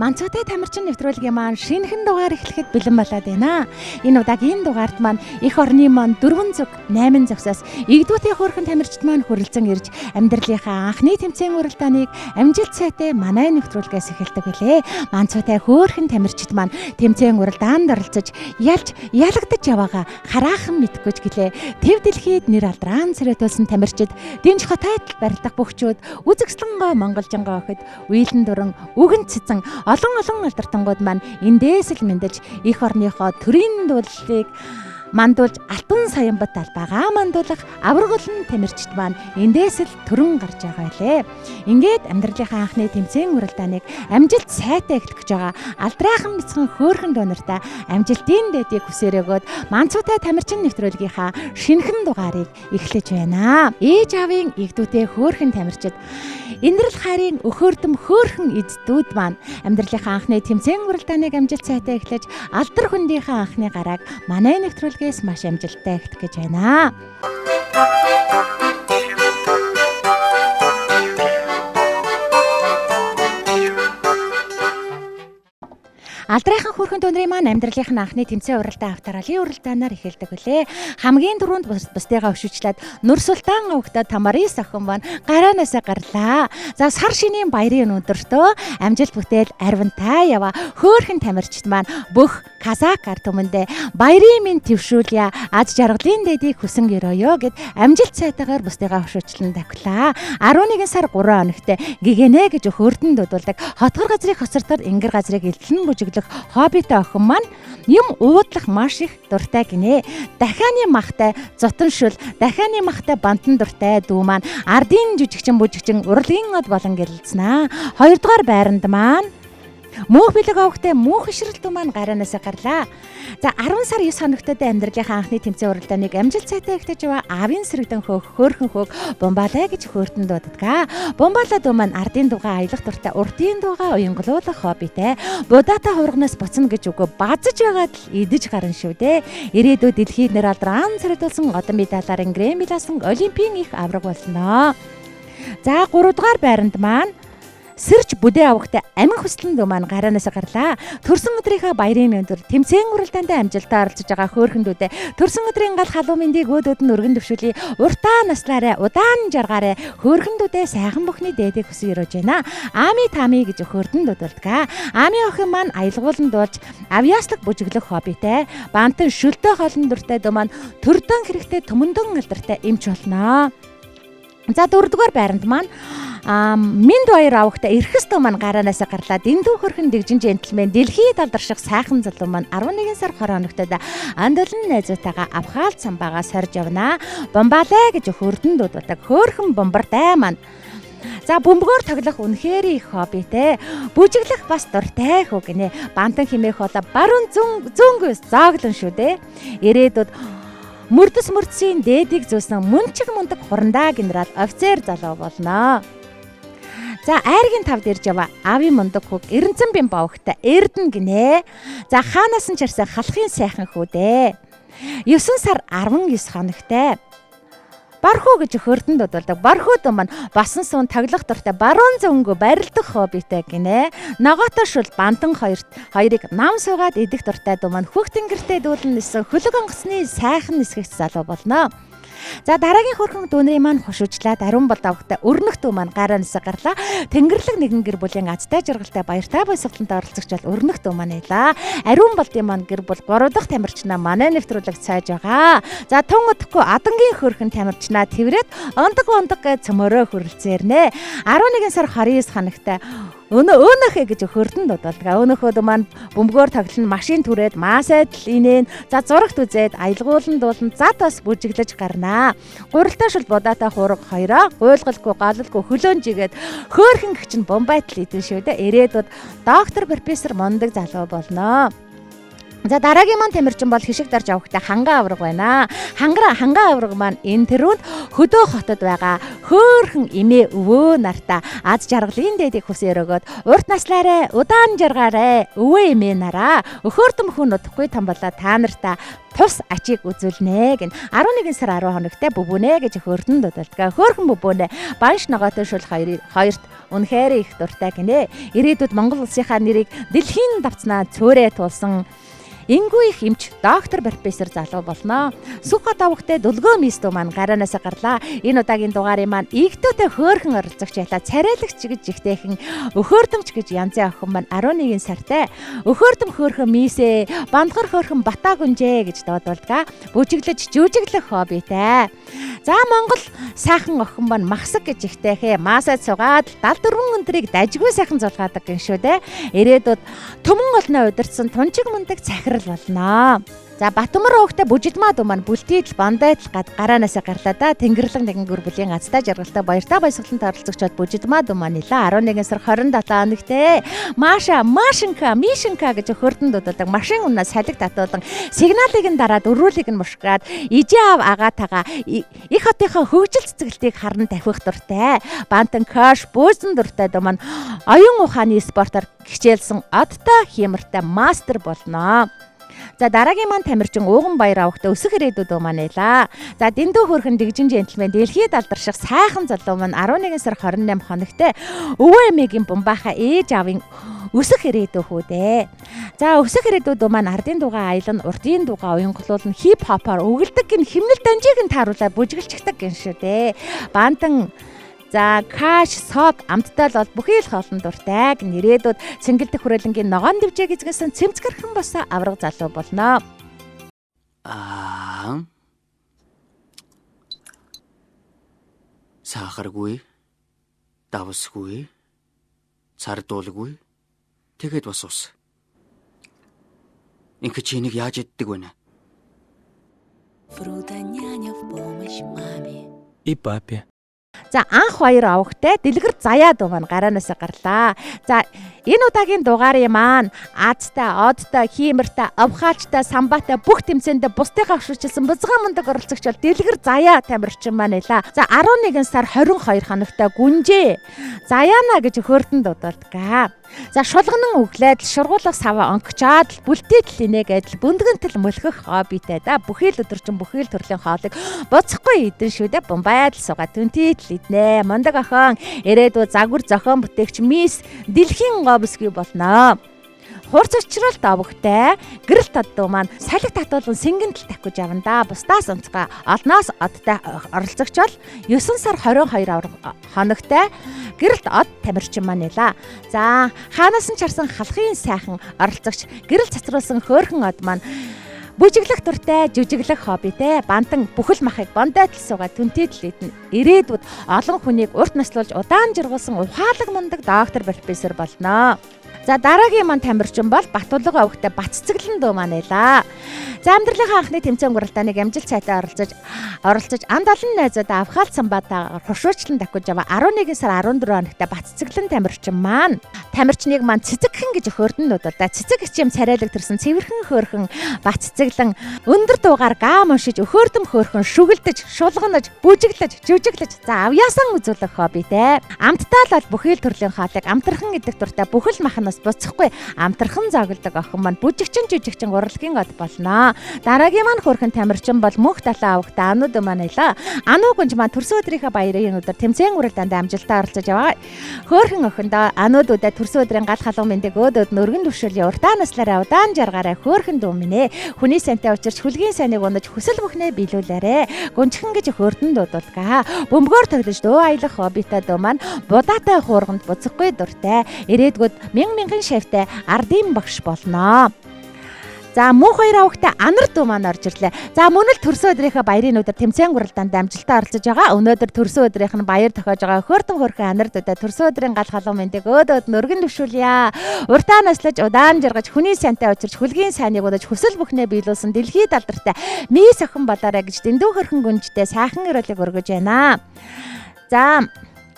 Манцуутай тамирчин нэвтрүүлгийн маань шинэхэн дугаар эхлэхэд бэлэн болоод байна. Энэ удаагийн дугаард маань эх орны маань 4 зүг 8 зогсоос игдүүтийн хөөрхөн тамирчид маань хүрэлцэн ирж амьдралынхаа анхны тэмцээн уралдааныг амжилт сайтай манай нэвтрүүлгээс эхэлдэг билээ. Манцуутай хөөрхөн тамирчид маань тэмцээн уралдаанд оролцож ялж ялагдаж яваагаа хараахан мэдгүй ч гэлээ. Төв дэлхийд нэр алдрaan царайтуулсан тамирчид дэнж хотойд барилдах бөхчүүд үзэгслэнгоо монголжингоо охид уйлан дуран үгэн цэцэн олон олон алдартангууд маань эндээс л мэндэлж эх орныхоо төрийн дуулалыг мандуулж алтан саянбат албагаа мандуулах авраг олон тамирчид маань эндээс л төрөн гарч байгаа байлээ. Ингээд амьдралынхаа анхны тэмцээн уралдааныг амжилт сайтай эхлэх гэж байгаа алдраахан бяцхан хөөрхөн донортой амжилтын дэдийг хүсээрөөгөөд Манцуутай тамирчин нэвтрүүлгийнхаа шинэхэн дугаарыг эхлэж байна. Ээж аавын игдүүтэй хөөрхөн тамирчид Инэрл хайрын өхөрдөм хөөрхөн эздүүд маань амьдралынхаа анхны тэмцээн уралдааныг амжилт сайтай эхлэж алдар хөндийнхээ анхны гарааг манай нэвтрүүлгээс маш амжилттай эхлэх гэж байна. Алдрынхан хөөрхөн дүүнрийн маань амьдралынх нь анхны тэмцээн уралдаан авторалийн уралдаанаар эхэлдэг билээ. Хамгийн түрүүнд бусдыгаа өшөөчлээд Нүр Султан овогтой Тамарис охин маань гараанаасаа гарлаа. За сар шинийн баярын өнөдөртөө амжилт бүтээл арвантай ява хөөрхөн тамирчид маань бүх казак ард түмэндээ баярын минь твшүүлье. Аз жаргалын дэдийг хүсэн өрөөё гэд амжилт сайтайгаар бусдыгаа өшөөчлөн давхлаа. 11 сар 3 хоногт гигэнэ гэж хөөрдөн дуудулдаг хотгор газрыг хоцордоор ингэр газрыг элтлэн бүжиглэх хоббитой охин маань юм уудлах маш их дуртай гинэ. Дахианы махтай зутан шүл, дахианы махтай бантан дуртай дүү маань ардын жүжигчин бүжигчин урлагийн од болон гэрэлтснэ. Хоёрдугаар байранд маань мөнх бэлэг овогтой мөнх ишрэл дүү маань гараанаасаа гарлаа. За 10 сар 9 хоногтойд амьдралынхаа анхны тэмцээн уралдааныг амжилт сайтай эхлэж яваа аавын сэрэгдэн хөөх хөөрхөн хөөх бумбалаа гэж хөөртөн дууддаг. Бумбалаа дүү маань ардын дугаа аялах дуртай урдын дугаа уянгалуулах хоббитэй. Будаата хуврагнаас буцна гэж үгүй базаж байгаад л идэж гарна шүү дээ. Ирээдүйд дэлхийд нэр алдрaan царайлуулсан одон медалаар грэмиласан олимпийн их авраг болно. За 3 дугаар байранд маань сэрч бүдээ авахтай амин хүслэн дүү маань гараанаасаа гарлаа. Төрсөн өдрийнхөө баярын өндөр тэмцээн уралдаанд амжилтаа оролцож байгаа хөөрхөндүүдээ төрсөн өдрийн гал халуун мэндийг өөдөөд нь өргөн дэвшүүлье. Уртаа наслаарай, удаан жаргаарай. Хөөрхөндүүдээ сайхан бүхний дээдийг хүсэн өрөөж байна. Ами тами гэж хөөрдөн дуудулдаг. Ами охин маань аялгуулан дуулж авьяаслаг бүжиглэх хоббитэй. Бантан шөлтөө хоолн дуртай дүү маань төрдөн хэрэгтэй төмөндөн алдартай эмч болно. За дөрөвдүгээр байранд маань минд баяр авахта эрхэс дүү маань гараанаасаа гарлаа. Дэндүү хөрхэн дэгжин джентльмен дэлхийд алдарших сайхан залуу маань 11 сар 20 хоногтод андулан найзуудтайгаа Абхалт самбагаа сорж явна. Бомбалаа гэж хөрдөн дууддаг. Хөөрхөн бомбардай маань. За бөмбөгөөр тоглох үнэхээр их хоббитэй. Бүжиглэх бас дуртай хүү гинэ. Бантан химээх болоо баруун зүүн зүүнгээс зооглон шүү дээ. Ирээдүйд мөрдөс мөрдсийн дээдийг зөөсөн мөнчиг мундаг хурандаа генерал офицер залуу болно. За айргийн тавд ирж яваа аавын мундаг хүүг Эрэнцэн бин бовгтой Эрдэнэ гинэ. За хаанаас нь чарсан халахын сайхан хүү дээ. 9 сар 19 хоногтой. Бархуу гэж хөрдөн дуудулдаг. Бархуу дүү маань басан суун тоглох дуртай баруун зөнгөө барилдах хоббитэй гинэ. Ногоотой шул бантан хоёрыг нам суугаад идэх дуртай дүү маань хөх тэнгэртэй дүүлэн нисэн хөлөг онгоцны сайхан нисгэгч залуу болно. За дараагийн хөрхөн дүүнрийн маань хошуучлаад ариун бол давхтай өрнөх дүү маань гараанаасаа гарлаа. Тэнгэрлэг нэгэн гэр бүлийн азтай жаргалтай баяртай баясгалантай оролцогч бол өрнөх дүү маань байлаа. Ариун болдын маань гэр бүл 3 дахь тамирчнаа манай нэвтрүүлэг цааж байгаа. За тун удахгүй адангийн хөрхөн тамирчнаа тэрвэрэд ондог ондог гэж цөмөрөө хүрэлцээрнэ. 11 сар 29 хоногтой өнөөхөө гэж хөрдөн дуудалдаг. Өнөөхөд маань бөмбөгөөр тоглон машин түрээд маасайдл инээн за зурагт үзээд аялгуулан дуулан зад бас бүжиглэж гарнаа. Гуралтай шул будаатай хураг хоёроо гуйлгалгүй голлгүй хөлөөн жигээд хөөхөн гिच нь бомбайтл идэн шүү дээ. Ирээдүйд доктор профессор мундаг залуу болно. За дараагийн маань тамирчин бол хишиг дарж авахтай хангаа авраг байна. Хангаа авраг маань энэ тэрүүнд хөдөө хотод байгаа хөөхөн эмээ өвөө нартаа аз жаргалын дээдийг хүсэн өрөөгөөд урт наслаарай, удаан жаргаарай, өвөө эмээ нараа өхөөрдөм хүн удахгүй там болоо та нартаа тус ачийг үзүүлнэ гэн 11 сар 10 хоногтой бөбөнэ гэж хөөрдөн дуудалдаг. Хөөхөн бөбөнэ банш ногоотой шул хоёрт Үнэхээр их дуртай гинэ. Ирээдүйд Монгол улсынхаа нэрийг дэлхийн давцнаа цөөрэ тулсан Ингүү их эмч, доктор, профессор залуу болно. Сүх хот овогтой дүлгөө мис дүү маань гараанаас гарлаа. Энэ удаагийн дугаарын маань игдүүтэй хөөрхөн оролцогч байлаа. Царайлагч гэж ихтэйхэн өхөөрдөмч гэж янзын охин маань 11 сартай. Өхөөрдөм хөөрхөн мисээ, бандгар хөөрхөн батаа гүнжээ гэж дуудуулдаг. Бүжиглэж жүжиглэх хоббитай. За Монгол сайхан охин маань махсаг гэж ихтэйхээ маасаа цугаад 74 өндрийг дажгүй сайхан зулгаадаг гин шүү дээ. Ирээдүйд түмэн олноо удирдсан тунчиг мундаг захирал болно. За Батмар овогтой бүжидмаа дүү маань бүлтийдл бандайтл гад гараанаасаа гарлаа да. Тэнгэрлэг нэгэн гэр бүлийн азтай жаргалтай баяртай баясгалант оролцогчод бүжидмаа дүү маань нилээ 11 сар 27 хоногт Маша, Машинка, Мишинка гэж хөрдөн дууддаг. Машин унаа салхи татуулан сигналыг нь дараад өрүүлийг нь мушгаад ижээ ав агаатагаа их хотынхоо хөгжил цэцгэлтийг харан тавхих дуртай. Бантан каш бөөзөн дуртай дүү маань оюун ухааны спортоор хичээлсэн одтой хиймортой мастер болно. За дараагийн маань тамирчин Ууган баяр авахтай өсөх ирээдүйд маань байлаа. За дэндүү хөрхэн дэгжин джентльмен дэлхийд алдарших сайхан залуу маань 11 сар 28 хоногт өвөө эмээгийн бумбааха ээж аавын өсөх ирээдүй хүү дээ. За өсөх ирээдүйд маань ардын дугаа аялна, урдын дугаа уянгалуулна, хип хопоор өгөлдөг гин химнэл данжийг нь тааруулаад бүжиглчихдэг гин шүү дээ. Бантан за каш, сок амттай л бол бүхий л хоолн дуртай. Нэрээдүүд цэнгэлдэх хүрээлэнгийн ногоон дэвжээг эзэгсэн цэмцгэрхэн босоо авраг залуу болно. Аа. Сахаргүй, давсгүй, цардуулгүй. Тэгээд бас ус. Ингээд чи энийг яаж иддэг вэ? Фруда няня в помощь маме. И папе. За анх баяр овогтой дэлгэр заяа дуу маань гараанаасаа гарлаа. За энэ удаагийн дугаарын маань азтай, одтой, хиймэртэй, авхаалчтай, самбаатай бүх тэмцээндээ бусдыгаа хөшүүчилсэн бузган мундаг оролцогч бол дэлгэр заяа тамирчин маань байлаа. За 11 сар 22 хоногтой гүнжээ. Заяана гэж хөөрдөн дуудуулдаг. За шулганан өглөөд л шургуулах саваа онгочоод л бүлтийдл инээгээд л бүндгэнтэл мөлхөх хоббитэй да. Бүхий л өдөржин бүхий л төрлийн хоолыг буцахгүй идэн шүү дээ. Бумбайд л суугаад түнтийдл иднэ. Мундаг охин ирээдүйд загвар зохион бүтээгч мисс дэлхийн гомсгүй болно. Хурц учралт овогтой гэрэл тоддуу маань салхи татуулан сэнгэнтэл тавих гэж явна да. Бусдаас онцгой олноос одтой оролцогч бол 9 сар 22 хоногтой гэрэлт од тамирчин маань нэлаа. За хаанаас нь ч харсан халахын сайхан оролцогч гэрэл цацруулсан хөөрхөн од маань бүжиглэх дуртай, жүжиглэх хоббитэй, бантан бүхэл махыг бондойтл суугаад түнтийдл идэнэ. Ирээдүйд олон хүнийг урт наслуулж удаан жиргуулсан ухаалаг мундаг доктор профессор болно. За дараагийн маань тамирчин бол Батулга овогтой Бат цэцэглэн дүү маань байлаа. За амьдралынхаа анхны тэмцээн уралдааныг амжилт сайтай оролцож анд олон найзуудаа авхаалт самбаатаагаар хуршуучлан давхиж аваа 11 сар 14 хоногт Бат цэцэглэн тамирчин маань тамирчныг маань цэцэгхэн гэж хөрдөн дуудалаа. Цэцэг хичэм царайлаг төрсэн цэвэрхэн хөөрхөн Бат цэцэглэн өндөр дуугаар гам уншиж өхөөрдөм хөөрхөн шүгэлдэж, шулганаж, бүжиглэж, жүжиглэж за авьяасан үзүүлэх хоббитэй. Амттай л бол бүхий л төрлийн хоолыг амтрхан идэх дуртай бүхэл махнаас буцахгүй амтрхан зоглодог охин маань бүжигчин жүжигчин урлагийн од болно. Дараагийн маань хөөрхөн тамирчин бол мөнх далайн авагтай Ануд маань байлаа. Ану гүнж маань төрсөн өдрийнхөө баярын өдөр тэмцээн уралдаанд амжилттай оролцож яваа. Хөөрхөн охиндоо Анудуудаа төрсөн өдрийн гал халуун мэндийг өөд өөд нөргөн төвшөлийн уртаа наслаараа удаан жаргаарай хөөрхөн дүү минь ээ. Хүний сайнтай учирч хүлгийн сайныг унаж хүсэл бүхнээ биелүүлээрэ. Гүнжхэн гэж хөөрдөн дуудуулгаа. Бөмбөгөөр тоглож дөө аялах хоббитой дүү маань будаатай хуурганд буцахгүй дуртай. Ирээдүйд мянган мянган шавтай ардын багш болно. За мөнх хоёр авагтай анар дүү маань орж ирлээ. За мөн л төрсөн өдрийнхөө баярын өдөр тэмцээн уралдаанд амжилттай оролцож байгаа. Өнөөдөр төрсөн өдрийнх нь баяр тохиож байгаа хөөрдөн хөрхөн анар дүүтэй төрсөн өдрийн гал халуун мэндийг өөд өөд нөргөн төвшүүлье. Уртаа наслаж удаан жаргаж хүний сайнтай учирч хүлгийн сайныг удаж хүсэл бүхнээ биелүүлсэн дэлхийд алдартай мис охин болоорой гэж дэндүү хөрхөн гүнжтэй сайхан өрөөлийг өргөж байна. За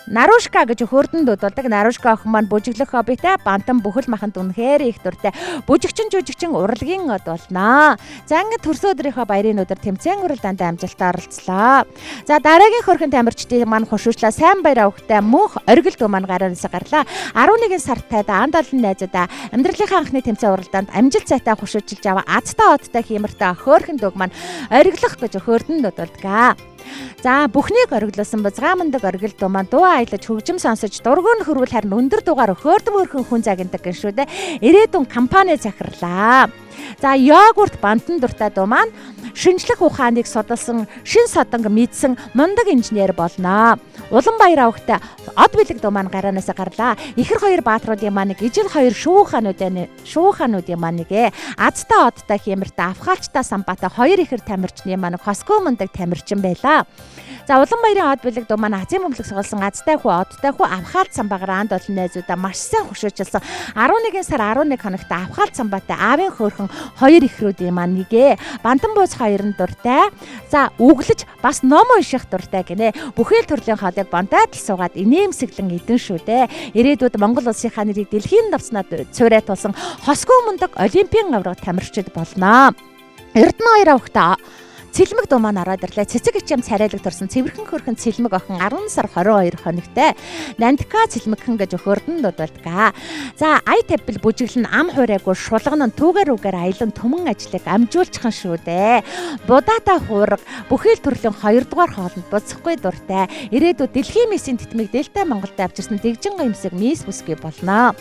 Нарушка гэж хөөрдөн дуудуулдаг. Нарушка охин маань бүжиглэх хоббитай, бантан бүхэл маханд үнэхээр их дуртай. Бүжигчин жүжигчин урлагийн од болно. За ингээд төрсөн өдрийнхөө баярын өдөр тэмцээн уралдаанд амжилттай оролцлоо. За дараагийн хөрхэн тамирчдын маань хуршуучлаа сайн баяр авахтай мөнх оргил дүү маань гараанаас гарлаа. 11 сард тайда анд олон найзуудаа амьдралынхаа анхны тэмцээн уралдаанд амжилт сайтай хуршуужилж аваа. Азтай одтой хиймэртэй хөөрхөн дүүг маань ориглох гэж хөөрдөн дуудуулдаг. За бүхнийг ориглуулсан бузгаа мундаг оргил дуу маань дуу аялаж хөгжим сонсож дургуун хөрвөл харин өндөр дугаар хөөрдөм хөрхөн хүн загнадаг гэн шүү дээ. Ирээдүйн компани захирлаа. За йогурт бантан дуртай дуу маань шинжлэх ухааныг судалсан, шин содонг мэдсэн мундаг инженер болно. Улам баяр авахтай од бэлэг дуу маань гараанаас гарлаа. Ихэр хоёр баатруудын маань нэг, ижил хоёр шүүхануудын маань нэг. Азтай одтой хэмэртэй авхаалчтай самбаатай хоёр ихэр тамирчны маань хосгүй мундаг тамирчин байлаа. За улам баярын од бэлэг дуу маань азийн бөмбөлөг сугалсан азтай хүү одтой хүү авхаалт самбаагаар анд олон найзуудаа маш сайн хөшөөчилсөн. 11 сар 11 хоногт авхаалт самбаатай аавын хөөрхөн хоёр ихрүүдийн маань нэг. Бантан бууз хоёр нь дуртай. За өглөж бас ном унших дуртай гинэ. Бүхэл төрлийн хоолыг бантаад л суугаад инээмсэглэн идэн шүү дээ. Ирээдүйд Монгол улсынхаа нэрийг дэлхийн давцнаад цуурай тулсан хосгүй мундаг олимпийн аварга тамирчид болно. Эрдэнэ хоёр авахта цэлмэг дуу маань ороод ирлээ. Цэцэг ичэм царайлаг төрсэн цэвэрхэн хөрхэн цэлмэг охин 10 сар 22 хоногтой. Нандка цэлмэгхэн гэж өхөрдөн дуудалдаг. За ая тавьбал бүжиглэн ам хуурайгүй шулган нь түүгээр үгээр аялан түмэн ажлыг амжуулчихсан шүү дээ. Будаата хуурга бүхэл төрлийн 2 дугаар хоолнд буцахгүй дуртай. Ирээдүйд дэлхийн мисийн тэтмийг Дельта Монголд авчирсан дэгжин гомсог мис бүсгүй болно.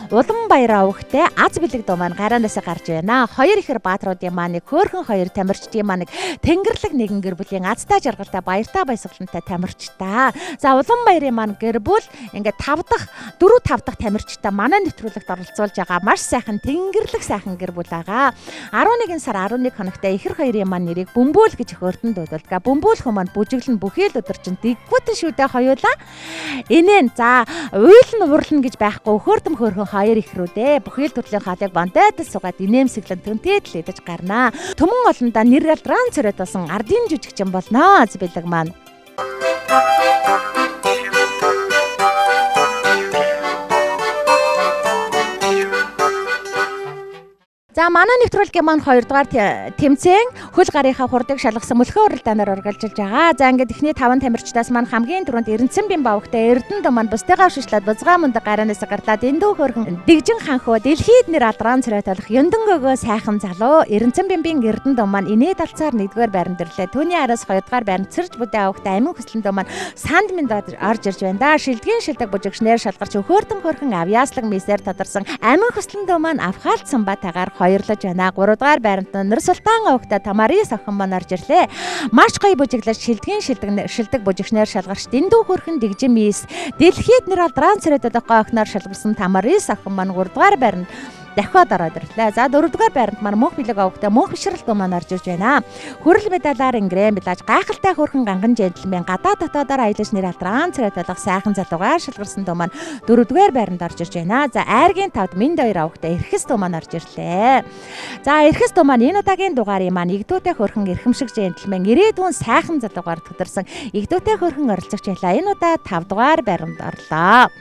Улам баяр авахтай аз бэлэг дуу маань гараанаас гарч байна. Хоёр ихэр баатруудын маань нэг, хөөрхөн хоёр тамирчдын маань нэг, тэнгерлэг нэгэн гэр бүлийн азтай жаргалтай баяртай баясгалантай тамирчтай. За улам баярын маань гэр бүл ингээд 5 дахь 4 5 дахь тамирчтай манай нэвтрүүлэгт оролцуулж байгаа маш сайхан тэнгерлэг сайхан гэр бүл байгаа. 11 сар 11 хоногтой ихэр хоёрын маань нэрийг бөмбөөл гэж хөрдөн дуудалдаг. Бөмбөөл хүн маань бүжиглэн бүхэл өдөр чинь дэггүүтэн шүү дээ хоёулаа. Инээн за уйлан урлна гэж байхгүй хөрдөм хөрхөн хоёр ихрүүдээ бүхэл төрлийн хаалыг бантайд суугаад инээмсэглэн төнтэд л идэж гарнаа. Түмэн олондоо нэр алдрaan цоройд болсон ардын жүжигчин болно. Аз бэлэг маань. За манай нэвтрүүлгийн маань 2 дугаар тэмцээн хөл гарынхаа хурдыг шалгасан мөлхөө уралдаанаар үргэлжилж байгаа. За ингээд эхний 5 тамирчдаас маань хамгийн түрүүнд Эрдэнэцэн бавгтай Эрдэнэ дөө маань бусдыгаа шишлээд бузгаа мундаг гараанаас гарлаа. Дэндүү хөрхөн дэгжин ханхуу дэлхийд нэр алдрaan царай талах Ёндон гөгөө сайхан залуу Эрдэнэцэн бимбийн Эрдэнэ дөө маань инээд алцаар 1-р байранд ирлээ. Түүний араас 2-р байранд Цэрж бүдэ авахтай амин хүслэн дөө маань санд минь орж ирж байна да. Шилдгийн шилдэг бүжигчнэр шалгарч хөөрдөм хөрхөн авьяаслаг мисээр тадарсан амин хүслэн дөө маань авхаалт самбатаагаар хоёрлож байна. 3 дугаар байранд Нэр Султан овогтой Тамарис охин маань орж ирлээ. Маш гоё бүжиглэж шилдгийн шилдэг бүжигчнэр шалгарч дэндүү хөрхөн дэгжин мис дэлхийд нэр алдрaan царайд гоо охиноор шалгарсан Тамарис охин маань 3 дугаар байранд дахиад ороод ирлээ. За 4 дугаар байранд маань мөнх бэлэг овогтой мөнх бишрэл дуу маань орж ирж байна. Хүрэл медалаар ингрэм билаж гайхалтай хөрхөн ганган жентэлмен гадаа дотоодоор аялаж нэр алдрaan царай талах сайхан залуугаар шалгарсан дуу маань 4 дугаар байранд орж ирж байна. За айргийн тавд минд хоёр овогтой эрхэс дуу маань орж ирлээ. За эрхэс дуу маань энэ удаагийн дугаарын маань игдүүтэй хөрхөн эрхэмшиг жентэлмен ирээдүйн сайхан залуугаар төдөрсөн игдүүтэй хөрхөн оролцогч байлаа. Энэ удаа 5 дугаар байранд орлоо.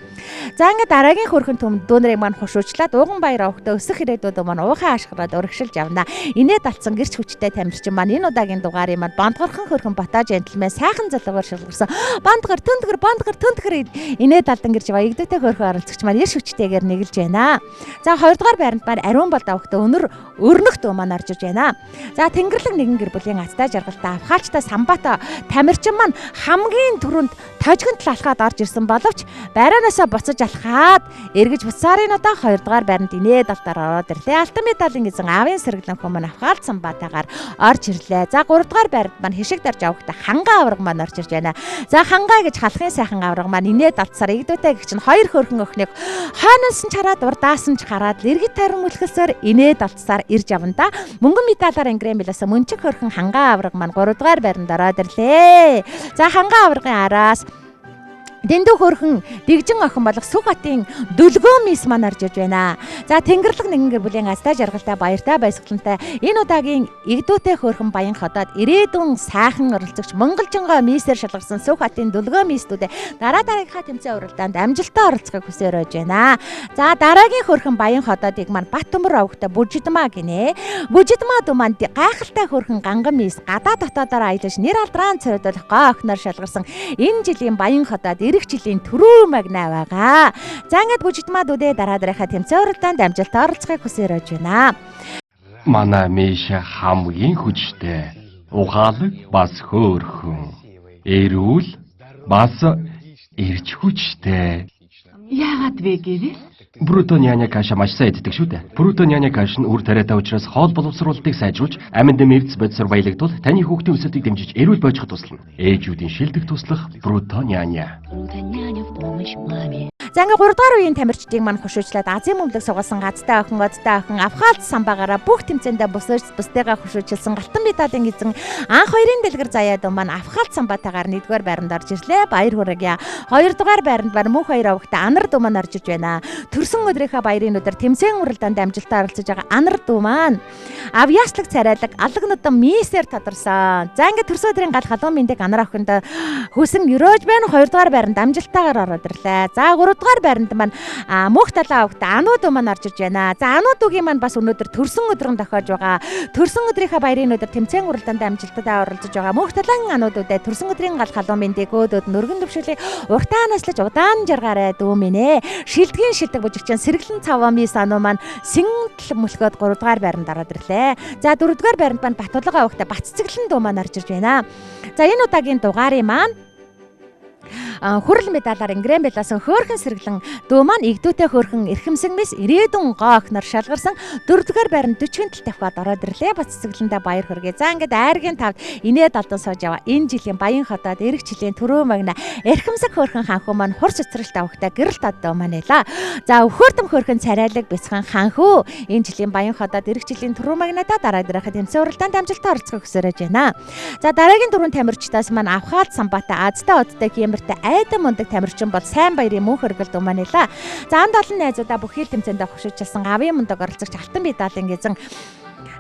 За ингээд дараагийн хөрхөн дүүнэрийг маань хушуучлаад ууган баяр овогтой өсөх ирээдүйд маань уухай ашгараад урагшилж явна. Инээд алдсан гэрч хүчтэй тамирчин маань энэ удаагийн дугаарын маань бандгархан хөрхөн Бата жентэлмен сайхан залуугаар шалгарсан. Бандгар түндгэр бандгар түндгэр инээд алдан гэрч яваа игдүүтэй хөрхөн оролцогч маань эрш хүчтэйгээр нэгэлж байна. За 2 дугаар байранд маань ариун болд авахтай өнөр өрнөх дуу маань орж ирж байна. За Тэнгэрлэг нэгэн гэр бүлийн азтай жаргалтай авхаалчтай самбата тамирчин маань хамгийн түрүүнд тожигон тал алхаад орж ирсэн боловч барианаасаа буцаж алхаад эргэж буцаарын удаа 2 дугаар байранд инээд алтаар ороод ирлээ. Алтан медалийн эзэн аавын сэргэлэн хүмүүс авхаалт самбатаагаар орж ирлээ. За 3 дугаар байранд маань хишиг дарж авахтай хангаа авраг маань орж ирж байна. За хангаа гэж халахын сайхан авраг маань инээд алдсаар игдүүтэй гэх чинь хоёр хөөрхөн охиныг хойноос нь чараад урдаас нь ч хараад иргэд тайран мөлхөлсөөр инээд алдсаар ирж явна да. Мөнгөн медалаар ингрэм биласа мөнчиг хөөрхөн хангаа авраг маань 3 дугаар байранд ороод ирлээ. За хангаа аврагын араас Дэндүү хөрхөн дэгжин охин болох Сүх хотын дөлгөө мис маань орж иж байна. За Тэнгэрлэг нэгэн гэр бүлийн азтай жаргалтай баяртай баясгалантай энэ удаагийн игдүүтэй хөрхөн баян хотод ирээдүйн сайхан оролцогч монголжингоо мисээр шалгарсан Сүх хотын дөлгөө мистүүдээ дараа дараагийнхаа тэмцээн уралдаанд амжилттай оролцохыг хүсээр байж байна. За дараагийн хөрхөн баян хотодыг маань Бат төмөр овогтой Бүжидмаа гинэ. Бүжидмаа дүү маань гайхалтай хөрхөн ганган мис гадаа дотоодоор аялаж нэр алдрaan цоройдох гоо охиноор шалгарсан энэ жилийн баян хотод ирэх жилийн түрүү магнаа байгаа. За ингээд бүжигдмаа дүүдээ дараа дараахаа тэмцээн уралдаанд амжилттай оролцохыг хүсээр байж байна. Манай Миша хамгийн хүчтэй, ухаалаг бас хөөрхөн. Эрүүл бас эрч хүчтэй. Яагаад вэ гэвэл Бруто няня каша маш сайн иддэг шүү дээ. Бруто няня каш нь үр тариатай учраас хоол боловсруулалтыг сайжруулж, аминд нэмэгц бодисоор баялагдвал таны хүүхдийн өсөлтийг дэмжиж эрүүл бойжиход туслана. Ээжүүдийн шилдэг туслах Бруто няня. Круто няня в помощь маме. За ингээ 3 дугаар үеийн тамирчдыг маань хошуучлаад Азийн бөмбөлөг сугалсан газтай охин, одтой охин Авхалт самбаагаараа бүх тэмцээндээ бусаж бусдыгаа хошуучлсан алтан медалийн эзэн анх хоёрын дэлгэр заяад маань Авхалт самбаатаагаар 1-р байранд орж ирлээ. Баяр хүргье. 2-р байранд маань мөнх хоёр овогтой Анар дүү маань орж ирж байна. Төрсөн өдрийнхөө баярын өдөр тэмцээн уралдаанд амжилттай оролцож байгаа Анар дүү маань авьяаслаг царайлаг алаг нутан мисээр тодорсон. За ингээ төрсөн өдрийн гал халуун мэндийг Анар охинд хүсэн өрөөж байна. 2-р байранд амжилттайгаар ороод ирлээ. За 3-р байранд маань мөнх талаа овогтой Ануу дүү маань орж ирж байна. За Ануу дүүгийн маань бас өнөөдөр төрсөн өдрөн тохиож байгаа. Төрсөн өдрийнхөө баярын өдөр тэмцээн уралдаанд амжилттай оролцож байгаа мөнх талаан Ануу дүүдэд төрсөн өдрийн гал халуун мэндийг өөдөөд өргөн төвшүүлээ. Уртаа наслаж удаан жаргаарай дүү минь ээ. Шилдгийн шилдэг бүжигчин сэргэлэн цаваа мис Ануу маань сэнтэл мөлхөөд 3-р байранд ороод ирлээ. За 4-р байранд маань Батулга овогтой Бат цэцэглэн дүү маань орж ирж байна. За энэ удаагийн дугаарын маань хүрэл медалаар ингрэм байлаасан хөөрхөн сэргэлэн дүү маань игдүүтэй хөөрхөн эрхэмсэн мэс ирээдүйн гоо охиноор шалгарсан 4-р байранд 40 тал тавхиад ороод ирлээ. Бат цэцэглэндээ баяр хүргэе. За ингээд айргийн тавд инээд алдан сууж яваа. Энэ жилийн баян хотод эрэг жилийн түрүү магна эрхэмсэг хөөрхөн ханхүү маань хурц цэцэрлэлт авахтай гэрэлт оддоо маань байла. За өхөрдөм хөөрхөн царайлаг бяцхан ханхүү энэ жилийн баян хотод эрэг жилийн түрүү магнадаа дараа дараахад тэмцээн уралдаанд амжилттай оролцохыг хүсэж байна. За дараагийн дөрвөн тамирчдаас маань Авхаалт самбаатай азтай одтой хиймэртэй айдан мундаг тамирчин бол сайн баярын мөнх өргөл дүү маань байла. За анд олон найзуудаа бүхий л тэмцээндээ хошуучлсан гавын мундаг оролцогч алтан медалийн эзэн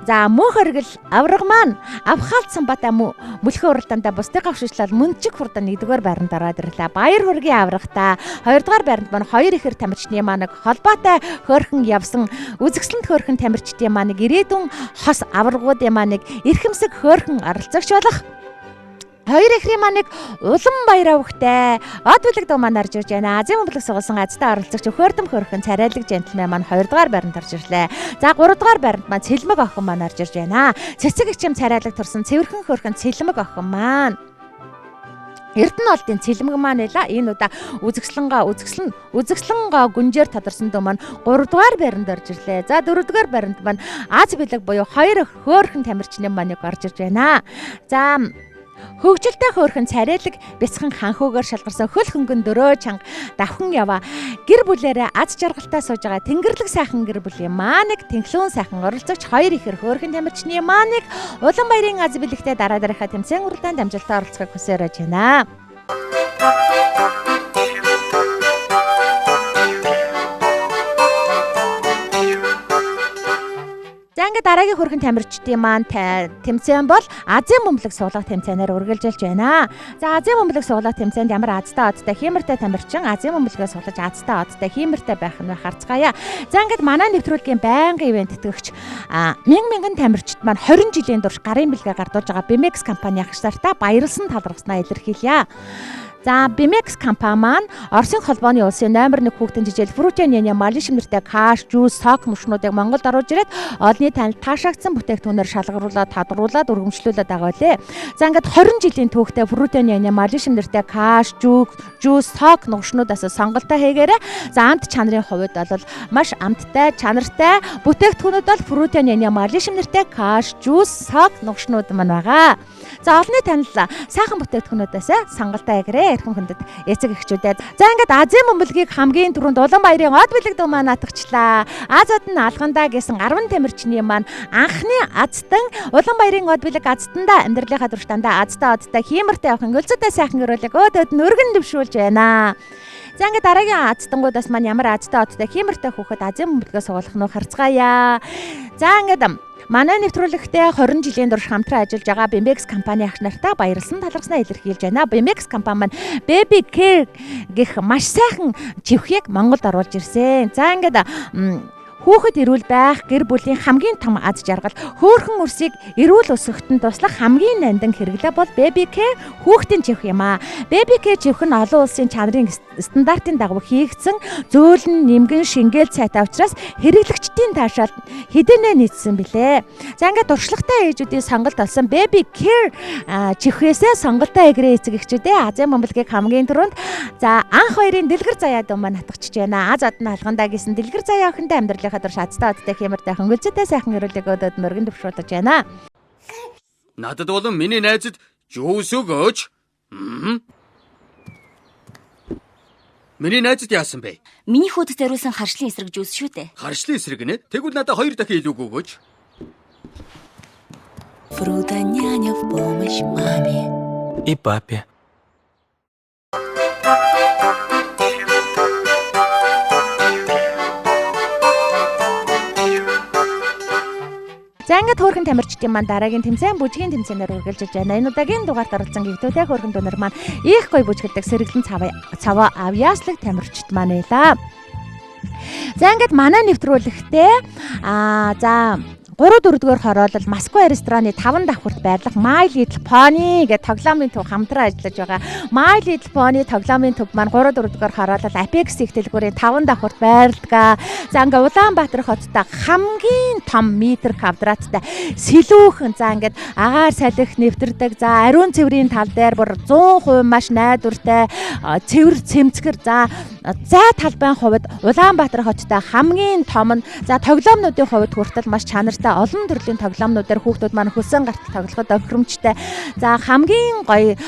За мөнх өргөл авраг маань Авхаалт самбаатай мөлхөө уралдаандаа бусдыгаа хошуучлал мөнчиг хурдан 1-р байранд ороод ирлээ. Баяр хүргэе аврагтаа. 2-р байранд маань хоёр ихэр тамирчны маань холбоотой хөөрхөн явсан үзэсгэлэнт хөөрхөн тамирчдын маань ирээдүйн хос аваргуудын маань эрхэмсэг хөөрхөн оролцогч болох хоёр эхрийн маань улам баяр авахтай од бүлэг дуу маань орж ирж байна. Азийн бөмбөлөг сугалсан азтай оролцогч өхөрдөм хөрхөн царайлаг жентэлмен маань 2 дугаар байранд орж ирлээ. За 3 дугаар байранд маань цэлмэг охин маань орж ирж байна. Цэцэг ичим царайлаг турсан цэвэрхэн хөрхөн цэлмэг охин маань Эрдэнэ олдын цэлмэг маань байла. Энэ удаа үзэсгэлэнгаа гүнжээр тодорсон дүү маань 3 дугаар байранд орж ирлээ. За 4 дугаар байранд маань Аз бэлэг буюу хоёр хөөрхөн тамирчны маань орж ирж байна. За хөгжилтэй хөөрхөн царайлаг бяцхан ханхүүгээр шалгарсан хөл хөнгөн дөрөө чанга давхан яваа гэр бүлээрээ аз жаргалтай сууж байгаа тэнгэрлэг сайхан гэр бүлийн мааныг тэнхлүүн сайхан оролцогч хоёр ихэр хөөрхөн тамирчны мааныг улам баярын аз бэлэгтэй дараа дараахаа тэмцээн уралдаанд амжилттай оролцохыг хүсэж байна. За ингээд дараагийн хөрхэн тамирчдын маань тэмцээн бол Азийн бөмбөлөг суглах тэмцээнээр үргэлжилж байна. За Азийн бөмбөлөг суглах тэмцээнд ямар азтай одтой хиймэртэй тамирчин Азийн бөмбөлгөө суглаж азтай одтой хиймэртэй байх нь харцгаая. За ингээд манай нэвтрүүлгийн байнгын ивент тэтгэгч мянган тамирчид маань 20 жилийн турш гарын бэлгээ гардуулж байгаа BMX компани ах нартай баярлсан талархснаа илэрхийлье. За BMX компани маань Оросын холбооны улсын номер 1 хүүхдэн жижээл Фрутоняны Малиш нэртэй каш, жуус, сок мөшнүүдийг Монголд оруулж ирээд олонний танил таашаагдсан бүтээгдэхүүнээр шалгаруулад, тодруулаад, өргөмжлүүлээд байгаа лээ. За ингээд 20 жилийн түүхтэй Фрутоняны Малиш нэртэй каш, жуус, сок нугшнуудаас сонголтоо хийгээрэй. За амт чанарын хувьд бол маш амттай, чанартай бүтээгдэхүүнүүд бол Фрутоняны Малиш нэртэй каш, жуус, сок нугшнууд маань байгаа. За олонний танил сайхан бүтээгдэхүүнүүдээс сонголтоо хийгээрэй. Эрхэм хүндэт эцэг эхчүүдээ. За ингээд Азийн бөмбөлгийг хамгийн түрүүнд Улам баярын од бэлэг дүү маань атгчлаа. Азад нь алгандаа гэсэн 10 тамирчны маань анхны азтан Улам баярын од бэлэг азтандаа амьдралынхаа турш дандаа азтай одтой хиймэртэй явахын өлзөдөө сайхан өрөөлөг өөдөөд нь өргөн дэвшүүлж байна. За ингээд дараагийн азтангуудаас маань ямар азтай одтой хиймэртэй хүүхэд Азийн бөмбөлгөө сугалах нь харцгаая. За ингээд манай нэвтрүүлэгтээ 20 жилийн турш хамтран ажиллаж байгаа BMX компани ах нартай баярлсан талархснаа илэрхийлж байна. BMX компани маань Baby Care гэх маш сайхан живхийг Монголд оруулж ирсэн. За ингээд Хүүхэд эрүүл байх гэр бүлийн хамгийн том аз жаргал, хөөрхөн өрсийг эрүүл өсгөхөд нь туслах хамгийн нандин хэрэглээ бол Baby Care хүүхдийн чихв юм аа. Baby Care чихв нь олон улсын чанарын стандартын дагуу хийгдсэн зөөлөн, нэмгэн, шингээл цайтай учраас хэрэглэгчдийн таашаалд хэдийнэ нийцсэн билээ. За ингээд туршлагатай ээжүүдийн сонголт болсон Baby Care чихвээсээ сонголтоо эгрээ эцэг эхчүүдээ Азийн бомболгийг хамгийн түрүүнд за анх хоёрын дэлгэр заяа дүү маань хатгачж байна. Аз одон алгандаа гэсэн дэлгэр заяа охинтой амьдралынхаа турш азтай одтой хэмэртэй хөнгөлцөтэй сайхан эрүүлэг өдөөд мөргөн төвшүүлж байна. Надад болон миний найзад жуус өгөөч. Миний найзад яасан бэ? Миний хүүд зориулсан харшлын эсрэг жуус шүү дээ. Харшлын эсрэг нэ? Тэгвэл надад 2 дахин илүү өгөөч. Фруда няня в помощь маме. И папе. За ингээд хөөрхөн тамирчдын маань дараагийн тэмцээн бүжгийн тэмцээнээр үргэлжилж байна. Энэ удаагийн дугаарт оролцсон гэгтүүтэй хөөрхөн дүүнер маань их гоё бүжгэлдэг сэргэлэн цаваа авьяаслаг тамирчид маань байлаа. За ингээд манай нэвтрүүлэгтээ за 3-4-р хороолол Москва рестораны 5 давхарт байрлах My Little Pony гэх тоглоомын төв хамтран ажиллаж байгаа. My Little Pony тоглоомын төв маань 3-4-р хороолол Apex их дэлгүүрийн 5 давхарт байрладаг. За ингээ Улаанбаатар хоттой хамгийн том метр квадраттай сэлүүхэн за ингээд агаар салхи нэвтэрдэг. За ариун цэврийн тал дээр бүр 100% маш найдвартай цэвэр цэмцгэр за зай талбайн хувьд Улаанбаатар хоттой хамгийн том нь за тоглоомнуудын хувьд хүртэл маш чанартай олон төрлийн тоглоомнуудаар хүүхдүүд маань хөлсөн гартал тоглоход тохиромжтой. За хамгийн гоё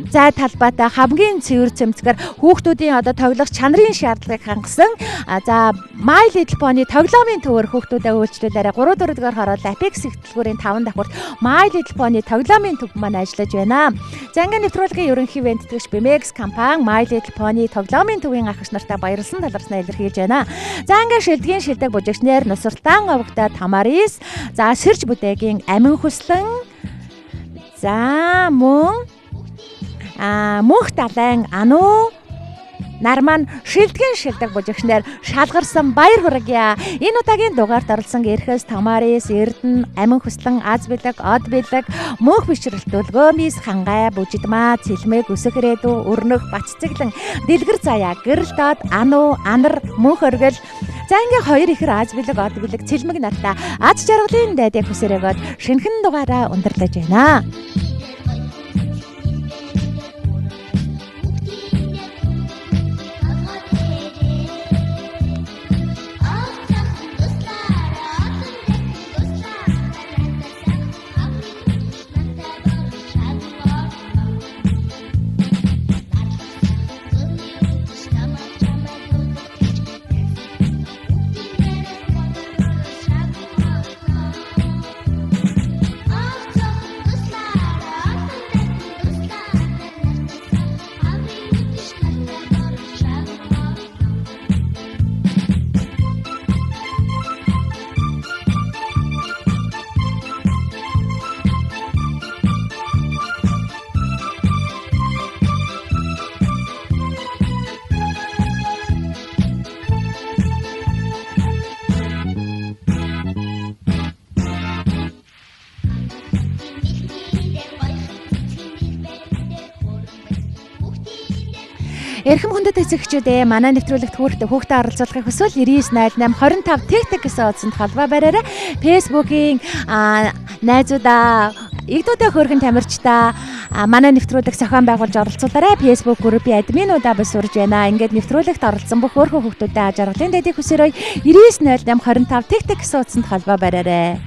зай талбайтай хамгийн цэвэр цэмцгэр хүүхдүүдийн одоо тоглох чанарын шаардлагыг хангасан. За My Little Pony тоглоомын төвөөр хүүхдүүдэд үйлчлүүлээрэ 3-4-р хороол Apex их дэлгүүрийн 5 давхарт My Little Pony тоглоомын төв маань ажиллаж байна. За ингээд нэвтрүүлгийн ерөнхий бэлтгэгч BMX компани My Little Pony тоглоомын төвийн ахагч нартай баярлсан талархснаа илэрхийлж байна. За ингээд шилдгийн шилдэг бүжигчнэр Нусартан овогтой Тамарис, за Сэрж бүдэгийн амин хүслэн, за мөн мөнх далайн ануу нар маань шилдгийн шилдэг бүжигчнэр шалгарсан баяр хүргье. Энэ удаагийн дугаарт оролцсон Эрхэс, Тамарис, Эрдэнэ, Амин хүслэн, Аз бэлэг, Од бэлэг, Мөнх бишрэлт, Өлгөөмис, Хангай, Бүжидмаа, Цэлмэг, Өсөх ирээдүй, Өрнөх, Баццэглэн, Дэлгэр заяа, Гэрэл доод, Ануу, Анар, Мөнх өргөл. За ингээ хоёр ихэр Аз бэлэг, Од бэлэг, Цэлмэг нартаа аз жаргалын дайдыг хүсэрэгөөд шинэхэн дугаараа өндөрлөж байна. Эрхэм хүндэт эцэгчүүдээ манай нэвтрүүлэгт хүүхдээ оролцуулахыг хүсвэл 99 08 25 тэг гэсэн утсанд холбоо бариарай. Facebook-ийн найзуудаа, игдүүдээ хөөрхөн тамирчдаа манай нэвтрүүлэг зохион байгуулж оролцуулаарай. Facebook группийн админуудаа бас сурж байна. Ингээд нэвтрүүлэгт оролцсон бүх хөөрхөн хүүхдүүдэд жаргалын дэдийг хүсээрэй. 99 08 25 тэг гэсэн утсанд холбоо бариарай.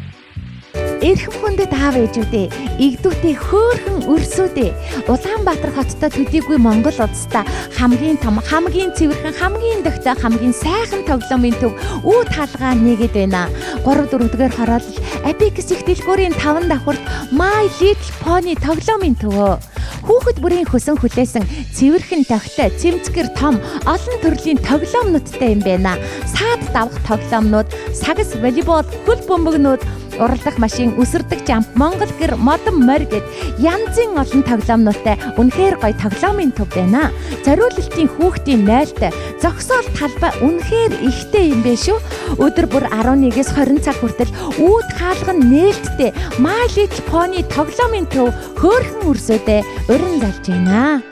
Эрхэм хүндэт аав ээжүүдээ, игдүүтэй хөөрхөн өрсүүдээ, Улаанбаатар хоттой төдийгүй Монгол улстай хамгийн том, хамгийн цэвэрхэн, хамгийн дөхтэй, хамгийн сайхан тоглоомын төв үү талгаа нэгэд байна. 3-4-р хороолол Apex их дэлгүүрийн 5 давхарт My Little Pony тоглоомын төвөө. Хүүхэд бүрийн хөсөн хүлээсэн цэвэрхэн тогтой, цэмцгэр том, олон төрлийн тоглоомнуудтай юм байна. Саад давх тоглоомнууд, сагас волейбол, хөл бөмбөгнүүд, Уралдах машин, өсөрдөг жамп, Монгол гэр, модон морь гэд янзын олон тоглоомнуудтай үнэхээр гоё тоглоомын төв байна. Зориулалтын хүүхдийн нойлтой зогсоол талбай үнэхээр ихтэй юм бэ шүү. Өдөр бүр 11-ээс 20 цаг хүртэл үүд хаалга нь нээлттэй My Little Pony тоглоомын төв хөөрхөн өрсөдөө уран залж байна.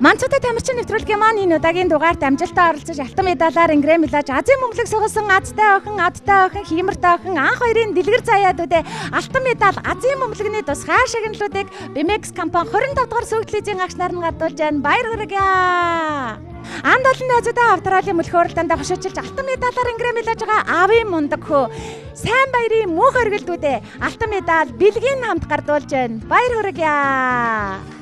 Манцутай тамирчин нэвтрүүлгийн маань энэ удаагийн дугаарт амжилттай оролцож алтан медалаар ингрэм милаж Азийн бөмбөлөг сугалсан азтай охин, адтай охин, хиймэртэй охин анх хоёрын дэлгэр заяадуудаа алтан медаль Азийн бөмбөлгөний тусгаар шагналуудыг BMX компани 25 дугаар сүйтлэжийн агч нар нь гардуулж байна. Баяр хүргэе. Анд олон найзуудаа Австралийн мөлхөө уралдаанд хошижилж алтан медалаар ингрэм милаж байгаа аавын мундаг хөө. Сайн баярын мөнх оргилдүүдээ алтан медаль бэлгийн хамт гардуулж байна. Баяр хүргэе.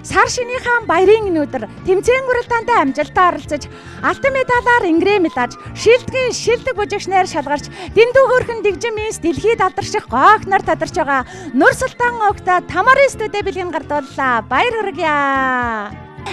Сар шинийхаа баярын энэ өдөр тэмцээн уралдаанд амжилттай оролцож алтан медалаар ингрэм милаж шилдгийн шилдэг бүжигчнээр шалгарч дэндүү хөөрхөн дэгжин минс дэлхийд алдарших гоохноор тадарч байгаа Нурсултан огта Тамарын студид бэлгийн гардууллаа. Баяр хүргэе.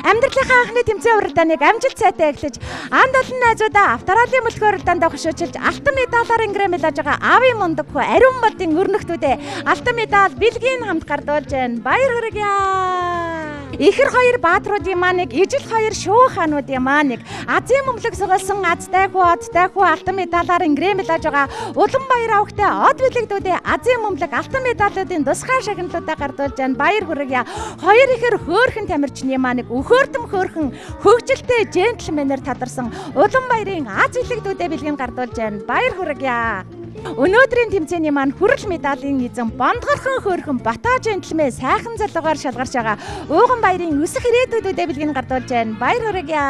Амьдралынхаа анхны тэмцээн уралдааныг амжилт сайтай эхлэж анд олон найзуудаа Австралийн мөлхөө уралдаанд хошиучилж алтан медалаар ингрэм милаж байгаа аавын мундаг хөө ариун болдын өрнөхтүүдээ алтан медаль бэлгийн хамт гардуулж байна. Баяр хүргэе. Ихэр хоёр баатруудын маань нэг, ижил хоёр шүүх хаануудын маань нэг Азийн бөмбөлөг сугалсан азтай хүү, одтой хүү алтан медалаар ингрэм милаж байгаа Улам баяр авахтай од бэлэгдүүдээ Азийн бөмбөлөг алтан медалуудын тусгаар шагналуудаа гардуулж байна. Баяр хүргэе. Хоёр ихэр хөөрхөн тамирчны маань нэг өхөөрдөм хөөрхөн хөгжилтэй джентльменээр тадарсан Улам баярын аз бэлэгдүүдээ бэлгийн гардуулж байна. Баяр хүргэе. Өнөөдрийн тэмцээний маань хүрэл медалийн эзэн бондгорхон хөөрхөн Бата джентльмен сайхан залуугаар шалгарч байгаа Ууган баярын өсөх ирээдүйдүүдээ бэлгийн гардуулж байна. Баяр хүргэе.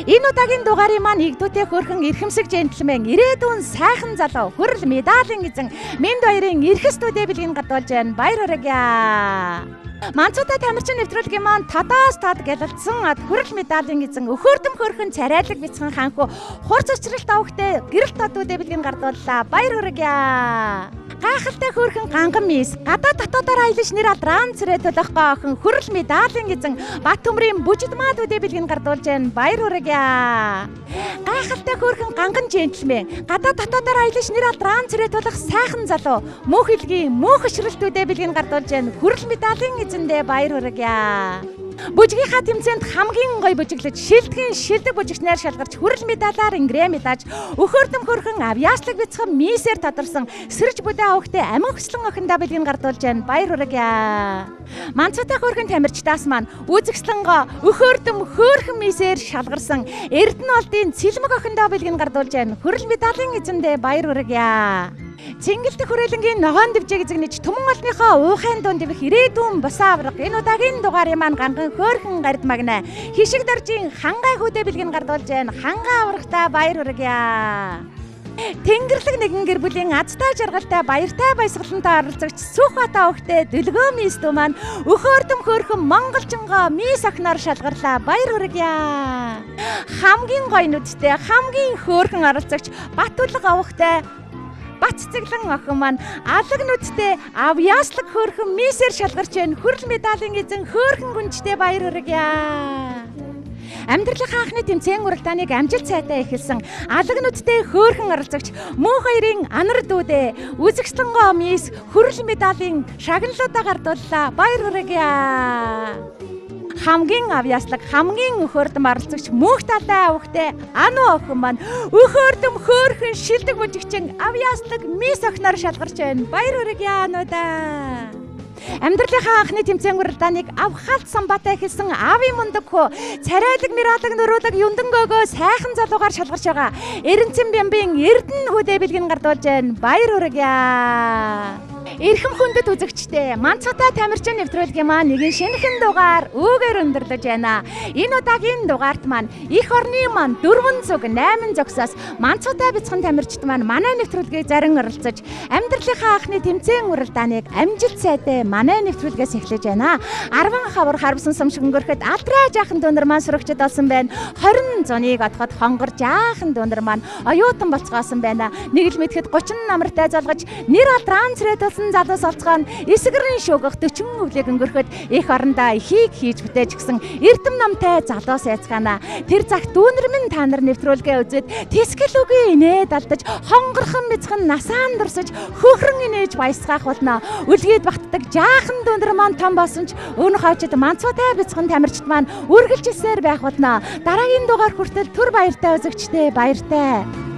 Энэ удаагийн дугаарын маань игдүүтэй хөөрхөн эрхэмсэг джентльмен ирээдүйн сайхан залуу хүрэл медалийн эзэн Мэнд баярын эрхэстүүдээ бэлгийн гардуулж байна. Баяр хүргэе. Манцутай тамирчин нэвтрүүлгийн маань тодоос тод гялалцсан ад хүрэл медалийн эзэн өхөөрдөм хөөрхөн царайлаг бяцхан хаанхүү хурц учралт авахтай гэрэлт одуудээ бэлгийн гардууллаа. Баяр хүргэе. Гайхалтай хөөрхөн ганган мис гадаа дотоодоор аялаж нэр алдрaan цэрэ төлөх охин хүрэл медалийн эзэн Бат төмрийн бүжид маадүүдээ бэлгийн гардуулж байна. Баяр хүргэе. Гайхалтай хөөрхөн ганган джентльмен гадаа дотоодоор аялаж нэр алдрaan цэрэ төлөх сайхан залуу мөнх илгийн мөнх өшрөлтүүдээ бэлгийн гардуулж байна. Хүрэл медалийн эзэндээ баяр хүргэе. Бүжгийнхаа тэмцээнд хамгийн гоё бүжиглэж шилдгийн шилдэг бүжигчнээр шалгарч хүрэл медалаар ингрэм медалж өхөөрдөм хөөрхөн авьяаслаг бяцхан мисээр тадарсан сэрж бүдэ авахтай амин хөслөн охиндоо бэлгийн гардуулж байна. Баяр хүргэе. Манцутай хөөрхөн тамирчдаас маань үзэгслэнгоо өхөөрдөм хөөрхөн мисээр шалгарсан Эрдэнэ олдын цэлмэг охиндоо бэлгийн гардуулж байна. Хүрэл медалийн эзэндээ баяр хүргэе. Цэнгэлдэх хүрээлэнгийн ногоон дэвжээ эзэгнэж түмэн олныхоо уухайн дунд дэвэх ирээдүйн босоо авраг энэ удаагийн дугаарын маань ганган хөөрхөн гард магна хишиг доржийн хангай хүүдээ бэлгийн гардуулж байна. Хангай аврагтаа баяр хүргэе. Тэнгэрлэг нэгэн гэр бүлийн азтай жаргалтай баяртай баясгалантай оролцогч Сүхбат авахтай дүлгөө мис дүү маань өхөөрдөм хөөрхөн монголчингоо мис охиноор шалгарлаа. Баяр хүргэе. Хамгийн гоё нүдтэй хамгийн хөөрхөн оролцогч Батүлэг авахтай Бат цэцэглэн охин маань алаг нүдтэй авьяаслаг хөөрхөн мисээр шалгарч байна. Хүрэл медалийн эзэн хөөрхөн гүнжтэй баяр хүргэе. Амьдралынхаа анхны тэмцээн уралдааныг амжилт сайтай эхэлсэн алаг нүдтэй хөөрхөн оролцогч мөнх хоёрын анар дүүдээ үзэгслэнгоо мис хүрэл медалийн шагналуудаа гардууллаа. Баяр хүргэе. Хамгийн авьяаслаг, хамгийн өхөөрдөм оролцогч мөнх талай авахтай Ану охин маань өхөөрдөм хөөрхөн шилдэг бүжигчин авьяаслаг мис охиноор шалгарч байна. Баяр хүргэе Анудаа. Амьдралынхаа анхны тэмцээн уралдааныг авхалт самбаатай эхэлсэн аавын мундаг хөө царайлаг миралаг нөрүүлэг юндан гөөгөө сайхан залуугаар шалгарч байгаа Эренцэн бямбын Эрдэнэ хүүдээ бэлгийн гардуулж байна. Баяр хүргэе. Эрхэм хүндэт үзэгчдээ Манцгатай тамирчин нэвтрүүлгийн маань нэгэн шинэхэн дугаар үүгээр өндөрлөж байна. Энэ удаагийн дугаарт маань эх орны маань 4 зүг 8 зогсоос Манцгатай бяцхан тамирчид маань манай нэвтрүүлгийг зарин оролцож амьдралынхаа анхны тэмцээн уралдааныг амжилт сайтай манай нэвтрүүлгээс эхлэж байна. 10 хавар харвсан сум шиг өнгөрөхөд алдраа жаахан дүүнер маань сурагчид болсон байна. 20 зуныг отоход хонгор жаахан дүүнер маань оюутан болцгоосон байна. Нэг л мэдхэд 30 намартай залгаж нэр алдраан црээд болсон эрдэм залуус олцгоо нь эсгэрэн шүүгэх 40 өвлийг өнгөрөхөд эх орондоо ихийг хийж бүтээж гисэн эрдэм номтой залуус айцгаана. Тэр цагт дүүнер минь та нар нэвтрүүлгээ үзээд тэсгэл үгүй инээд алдаж хонгорхон бяцхан насаан дурсаж хөхрөн инээж баясгаах болно. Үлгээд багтдаг жаахан дүүнер маань том болсон ч өн хойчд манцуутай бяцхан тамирчид маань үргэлжилсээр байх болно. Дараагийн дугаар хүртэл түр баяртай үзэгчдээ баяртай.